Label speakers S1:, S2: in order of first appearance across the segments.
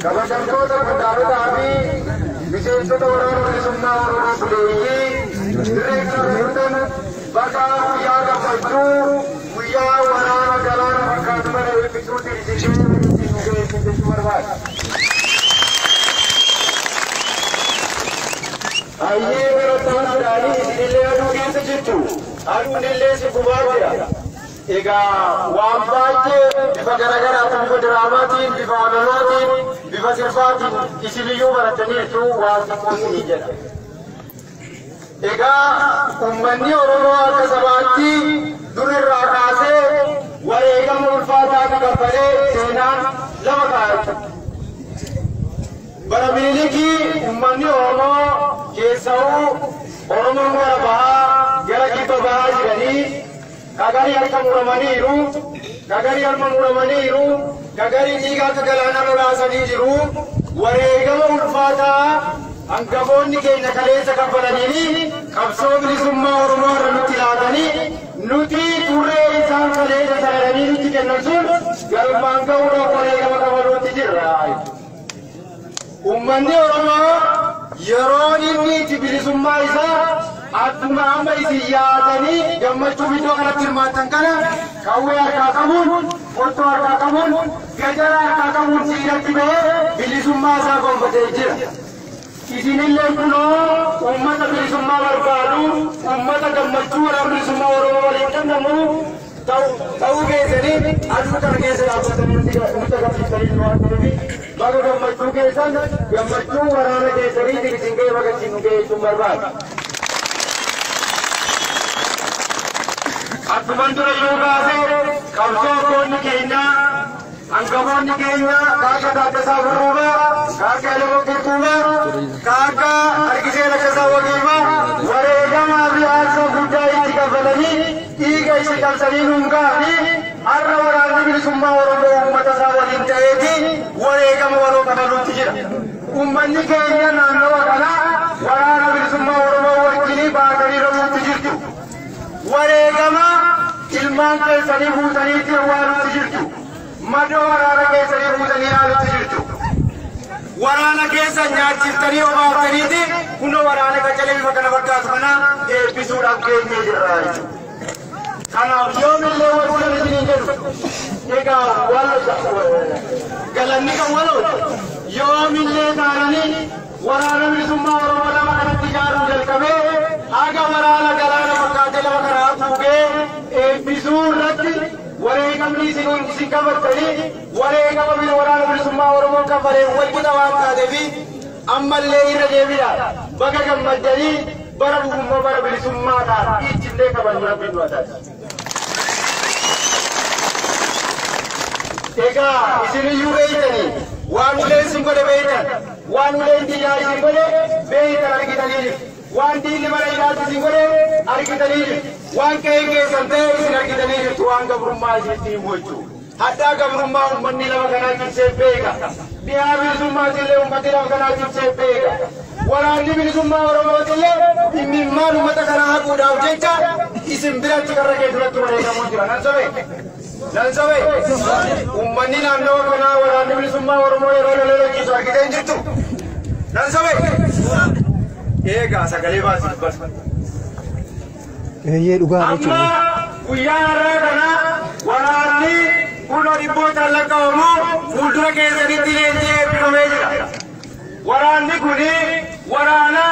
S1: Kabajamtoota qondaalotaa fi miseensota waraana bilisummaa Oromoo buleeyyii dirree kana bakka guyyaa gammachuu guyyaa waraana galaana fakkaatu kana eebbisuutti isin jechuu barbaada. Ayyee barataan jedhanii isinillee aduu keessa jirtu. Aduun illee si gubaa jira. Egaa waan baay'ee bifa garaagaraatiin, bifa diraamaatiin, bifa walalootiin, bifa sirbaatiin isiniyyuu barataniirtu waan xiqqoo isinii jedha. Egaa uummanni Oromoo akka sabaatti dur irraa kaasee wareegama ulfaataa kaffalee seenaan lama kaa'atu. Bara Minilikii uummanni Oromoo keessa'uu Oromoon gara bahaa gara kibba bahaa jiranii kagarii harka muramaniiru, kagarii harma muramaniiru, kagarii dhiiga akka galaanaa lolaasanii jiru. Wareegama ulfaataa hangafoonni keenya kaleessa kaffalanii qabsoo bilisummaa Oromoo irra nutti laatanii nuti turree isaan kaleessa sararanii nutti kennan sun galmaan ga'uudhaaf wareegama kafaluutti jirra. Uummanni Oromoo yeroon inni itti bilisummaa isaa akkuma amma isin yaadanii gammachuu iddoo kanatti hirmaattan kana qawwee harkaa qabuun, qottoo harkaa qabuun, gajara harkaa qabuun siinatti ba'ee bilisummaa isaa gonfatee jira. Isinillee kunoo uummata bilisummaa barbaadu, uummata gammachuu waraana bilisummaa Oromoo waliin kennamu ta'uu keessanii aduu kana keessa dhaabbatanii nutti agarsiisanii waan ta'eef baga gammachuu keessan gammachuu waraana keessaniitiin isin ga'e baga isin nu ga'e jechuun barbaada. Akkuman dura yoo kaasee qabsoo abboonni keenya hangafoonni keenya kaaka Taaddasaa Birruubaa, kaaka Elemoo Qilxuubaa, kaaka Harkisee Lakkasaa Waqiifaa wareegamaa fi aarsaa guddaa itti kaffalanii dhiiga itti cabsanii nuun ga'anii har'a waraanni bilisummaa Oromoo uummata isaa waliin ta'eeti wareegama waloo kafaluutti jira. Uummanni keenya naannawa kanaa waraana bilisummaa Oromoo wajjinii baatanii rabuutti jirtu. Wareegama ilmaan keessanii buutaniitti awwaaluutti jirtu. Madoo waraana keessanii buutanii yaaluutti jirtu. Waraana keessa nyaachiftanii obaaftaniiti kunoo waraana qacalee bifa kana fakkaatu kana eebbisuudhaaf geenyee jirra jechuudha. Kanaaf yoomillee wal isiniin jedhu egaa wal galanni kan walooti yoomillee taananii waraana bilisummaa Oromoo lama kanatti ijaaruu jalqabee haga waraana galaana fakkaatee lama kana haguugee eebbisuu irratti wareegamni isin kafattanii wareegama waraana bilisummaa Oromoo kafalee wal qixa waan taateefi ammallee irra deebiidha. Baga gammaddanii bara dhugummaa bara bilisummaa ta'a ichillee kabajnu rabbiin nu haa taasisu. Egaa isiniyyuu beeytanii waan uleen isin godhe beeytan, waan uleen diinaa isin godhe beeytan argitanii jirtu. Waan diinni mana hidhaatti isin godhe argitanii jirtu. Waan qe'een keessan ta'e isin argitanii jirtu. Waan gabrummaa isinitti himu jechuudha. Haddaa gabrummaa uummanni lafa kanaa cimsee beeka. Dhiyaa bilisummaatillee uummanni lafa kanaa cimsee beeka. Waraanni bilisummaa Oromootillee dhimmimmaan uummata kanaa haquudhaaf jecha isin biratti karra kee duratti wareegamuu jira. Nan sobee? Nan sobee? Uummanni naannawa kanaa waraanni bilisummaa Oromoo yeroo lolee lolchiisu argitee hin jirtu? Nan sobee? Eegaa sagalee baasii dubbatu.
S2: Eeyyee dhugaa
S1: Amma
S2: jechuudha.
S1: guyyaa har'aa kana waraanni kunoo dhibbootaan lakkaa'amu fuuldura keessanitti leenjii eebbifamee jira. Waraanni kuni waraana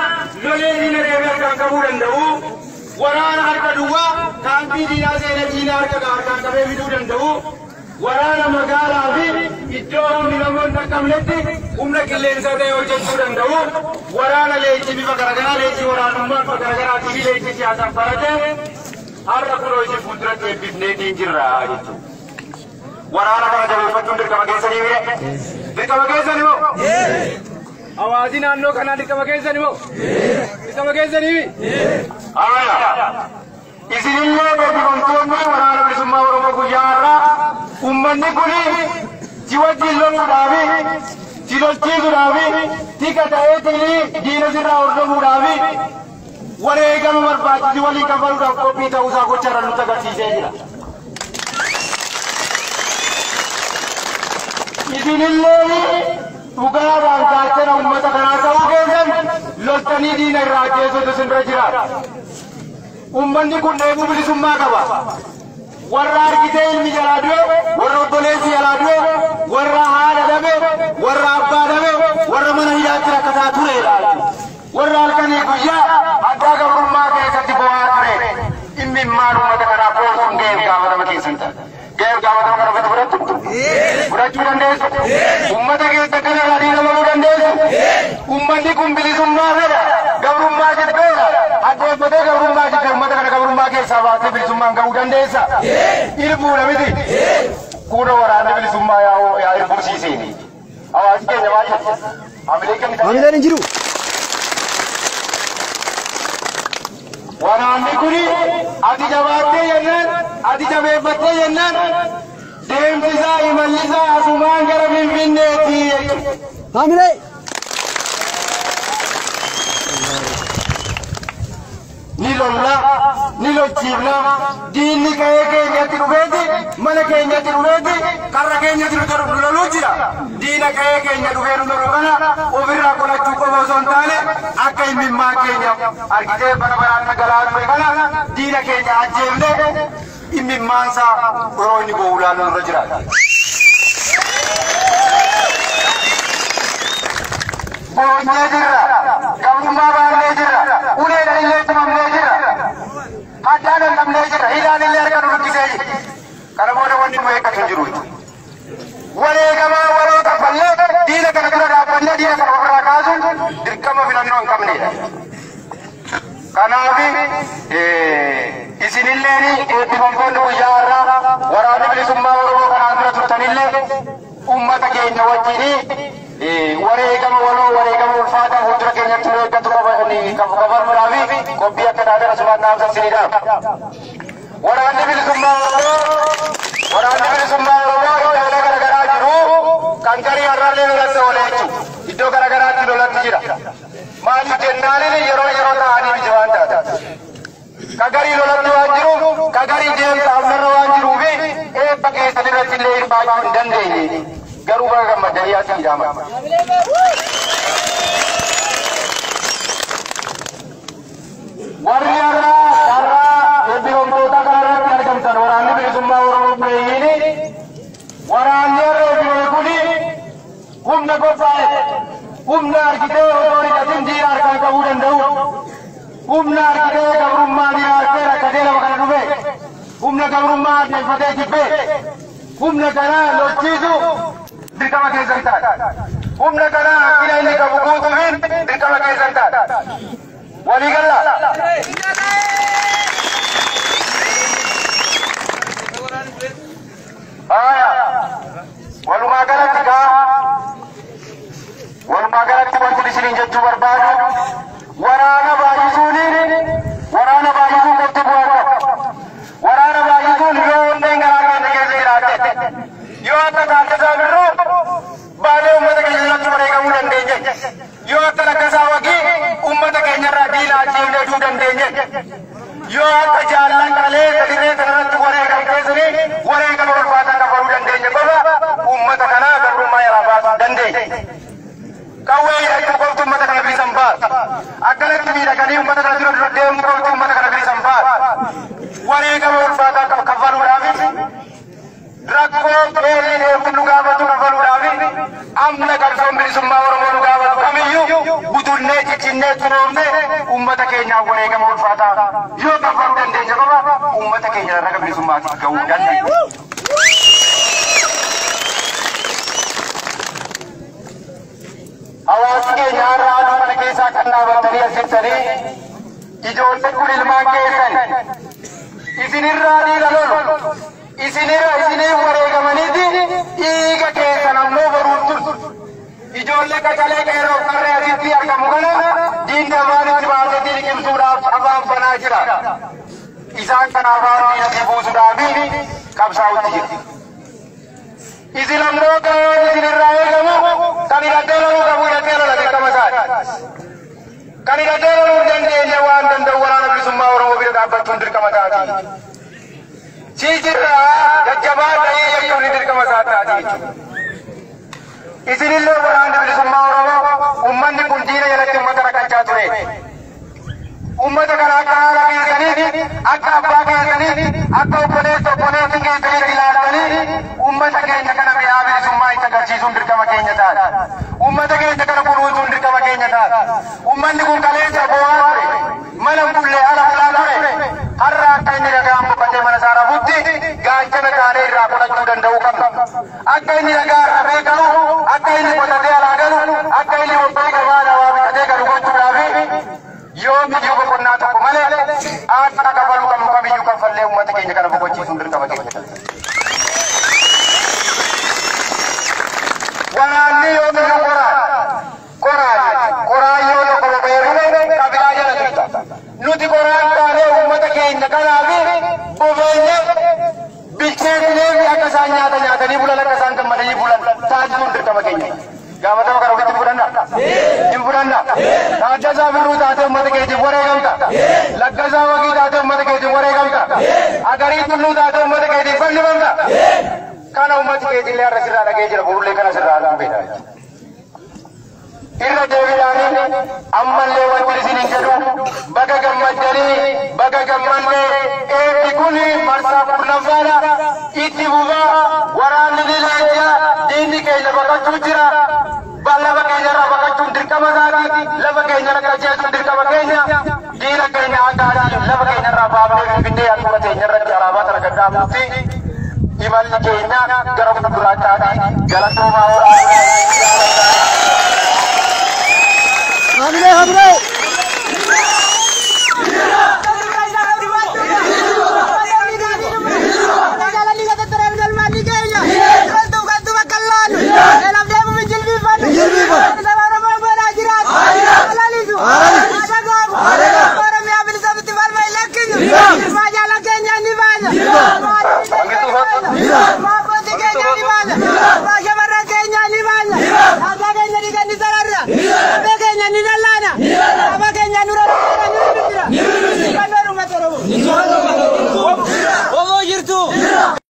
S1: lolee diina deemee harkaan qabuu danda'u, waraana harka duwwaa kaampii diinaa seenee diinaa harka harkaan qabee fiduu danda'u, waraana magaalaa fi iddoo humni namoonni hin qabnetti humna qilleensaa ta'e hojjechuu danda'u, waraana leenjii bifa garaagaraa leenjii waraanummaa bifa garaagaraatii fi leenjii siyaasaan barate har'a kunoo isin fuulduratti eebbifneetiin jirra jechuudha. Waraana kana jabeeffachuun dirqama keessanii mire? Dirqama keessanii moo? Hawaasni naannoo kanaa dirqama keessanii moo? Dirqama keessanii mi? Haaya. Isinillee eebbifamtoonni waraana bilisummaa Oromoo guyyaa har'aa uummanni kuni si wajjin loluudhaafi si lolchiisuudhaafi tika ta'eetiin diina sirraa hordofuudhaafi wareegama barbaachisu walii kafaluudhaaf qophii ta'uusaa gocha irra nutti agarsiisee jira. Isinillee dhugaadhaan gaachana uummata kanaa ta'uu keessan loltanii diina irraa ajjeesuutu isin bira jira. Uummanni kun dheebuu bilisummaa qaba. Warra argitee ilmi jalaa du'e, warra obboleessi jalaa du'e, warra haadha dhabe, warra abbaa dhabe, warra mana hidhaatti rakkataa turedha. Warra halkanii guyyaa addaa gabrummaa keessatti bu'aa ture. Dhimmi uummata kanaa koorsuun ga'eef gaafatama keessan ta'a. Ga'eef gaafatama kana ofitti fudhattu? Fudhachuu dandeessu? Uummata keessa kana irraa diina loluu dandeessu? Uummanni kun bilisummaa fedha. Gabrummaa jibbeera. Addeeffatee gabrummaa jibbe uummata kana gabrummaa keessaa baasee bilisummaan ga'uu dandeessa? Irbuudha miti? Kuuna waraanni bilisummaa yaa irbuu siiseeni. Hawaasi keenya maal jedhu? Hamilee kennitan?
S2: Hamileen hin jiru.
S1: Waraanni kuni ati jabaattee jennaan, ati jabeeffattee jennaan, deemsi isaa imalli isaa asumaan gara Finfinneetti jechuudha.
S2: Hamilee.
S1: Ni lolla, ni lolchiifna, diinni qe'ee keenyatti dhufeeti, mana keenyatti dhufeeti, karra keenyatti nu loluu jira. Diina qe'ee keenya dhufee nu lolu kana ofirraa qolachuu qofa osoo hin taane akka himimmaa keenya argitee bara baraan dhangala'aa ture kana diina keenya ajjeefne himimmaansaa yeroo inni boo'u ilaaluun irra jiraata. Boonyee jirra, gabrummaa baannee jirra, uleedhaan illee tumamnee jirra, haddaan dhandhamnee jirra, hidhaan illee harka nu lukkisee jira. Kana booda wanni nu eeggatu hin jiru. Wareegamaa waloo kaffallee diina kana dura dhaabbannee diina kana ofirraa kaasuun dirqama filannoo hin qabnedha. Kanaaf isinilleen eebbifamtoonni guyyaa har'aa waraanni bilisummaa Oromoo kanaan dura turtanillee uummata keenya wajjin wareegama waloo wareegama ulfaataa fuuldura keenyatti nu eeggatu kafaluudhaaf qophii akka taatan asumaan dhaamsa isiniidhaaf. Waraanni bilisummaa Oromoo waraanni bilisummaa Oromoo iddoolee garaagaraa jiru kan garii har'aallee lolatti oolee jechuudha. Iddoo garaagaraatti lolatti jira. Maaliif jennaaniin yeroo yeroo ta'anii miti waan taata. Ka garii lolatti waan jiruuf, ka garii deemsa amnarra waan jiruufi eebba keessan irratti illee hirmaachuu hin dandeenye. Garuu baga gammaddanii asii hidhama. Warri har'aa har'aa eebbifamtoota kanarratti argamtan waraanni bilisummaa Oromoo buleeyyiin waraanni har'a eebbifame kuni humna qophaa'e humna argitee otoo hidhatin diina harkaan qabuu danda'u humna argitee gabrummaa dhiyaatee rakkatee lafa kana dhufe humna gabrummaa addeeffatee jibbee humna kana lolchiisu dirqama keessan taata. Humna kana hanqina inni qabu guutuufiin dirqama keessan taata. Walii galla. Haya. Walumaa galatti gaa walumaa galatti wanti isiniin jechuu barbaadu waraana baay'isuuniin waraana baay'isuun qofti bu'aa qaba. Waraana baay'isuun yoo onneen garaa keenya keessa jiraatte yoo akka Taaddasaa Birruu baanee uummata keenya irratti wareegamuu dandeenye yoo akka Laggasaa Wagii uummata keenya irraa diina ajjeefnee du'uu dandeenye yoo akka jaallan qalee dirree kanarratti wareegamteessanii wareegama ulfaataa kafaluu dandeenye qofa uummata kanaa gabrummaa jalaa baasuu dandeenya. Qawwee hidhachuu qofti uummata kana bilisan baasa. Akkanatti miidhaganii uummata kana dura dura deemuu qofti uummata kana bilisan baasa. Wareegama ulfaataa kafaluudhaafis rakkoo beelli dheebuu nu gaafatu kafaluudhaaf amna qabsoon bilisummaa Oromoo nu gaafatu kamiyyuu butunnee ciccinnee xuroofnee uummata keenyaaf wareegama ulfaataa yoo kafaluu dandeenya qofa uummata keenya raga bilisummaatiif ga'uu dandeenya. Hawaasni keenya har'a aduu mana keessaa kan dhaabattanii as jirtanii ijoolleen kun ilmaan keessan isinirraa dhiira lolu isinirra isiniif wareegamaniiti dhiiga keessan ammoo boruuf turtu. Ijoollee qacalee qeerroo qarree asitti argamu kana diinni afaan itti baasetti liqimsuudhaaf afaan banaa jira. Isaan kana afaan diinatti buusuudhaaf qabsaa'utti jira. Isin ammoo ga'een isinirraa eegamu kan hidhatee loluu qabu hidhatee lola dirqama isaati. Kan hidhatee loluu hin dandeenye waan danda'u waraana bilisummaa Oromoo bira dhaabbachuun dirqama isaati. Siijirraa jajjabaa ta'ee jechuun dirqama isaa taati jechuudha. Isinillee waraanni bilisummaa Oromoo uummanni kun diina jalatti uummata rakkachaa ture. Uummata kana akka haala keessaniif, akka abbaa keessaniif, akka obboleessa obboleessi keessaniif ilaaltanii uummata keenya kana mi'aa bilisummaa itti agarsiisuun dirqama keenya ta'a. Uummata keenya kana kunuunsuun dirqama keenya ta'a. Uummanni kun kaleessa bo'aa ture. Mana bullee ala bulaa ture. Har'a akka inni nagaan boqotee mana isaa rafutti gaachana taanee irraa qolachuu danda'uu qabna. Akka inni nagaa rafee galu, akka inni qotatee alaa galu, akka inni bobba'ee gabaa dawaa bitatee galu gochuudhaafi yoomiyyuu boqonnaa tokko malee akka kafaluu qabnu kamiyyuu kaffallee uummata keenya kana boqochiisuun dirqama keenya ta'a. Waraanni yoomiyyuu qoraan qoraan yoo tokko boba'ee dhume qabilaa jala jirta. Nuti qoraan taanee uummata keenya kanaaf bobeenye bilcheessinee fi akka isaan nyaata nyaatanii bulan akka isaan gammadanii bulan taasisuun dirqama keenya. Gaafatama kana ofitti fudhanna. Hin fudhanna. Taaddasaa Birruu taatee uummata keetiif wareegamta. Laggasaa Wagii taatee uummata keetiif wareegamta. Agarii Tulluu taatee uummata keetiif fannifamta. Kana uummati keetillee har'a sirraa dhagee jira borullee kana sirraa arguu beekta. Irra deebiidhaanii ammallee wanti isin hin jedhu baga gammaddanii baga gammannee eebbi kun marsaa 10ffaadha. Itti fufaa waraanni ni leenji'a diinni keenya baqachuu jira. Lafa keenya irraa baqachuun dirqama isaati. Lafa keenya irra qajeelchuun dirqama keenya. Diina keenya akka adii lafa keenya irraa baafnee Finfinnee handhuura teenya irratti alaabaa sana gad dhaabutti imalli keenya gara fuulduraatti galatoomaa horaa.
S2: Hamile hamile.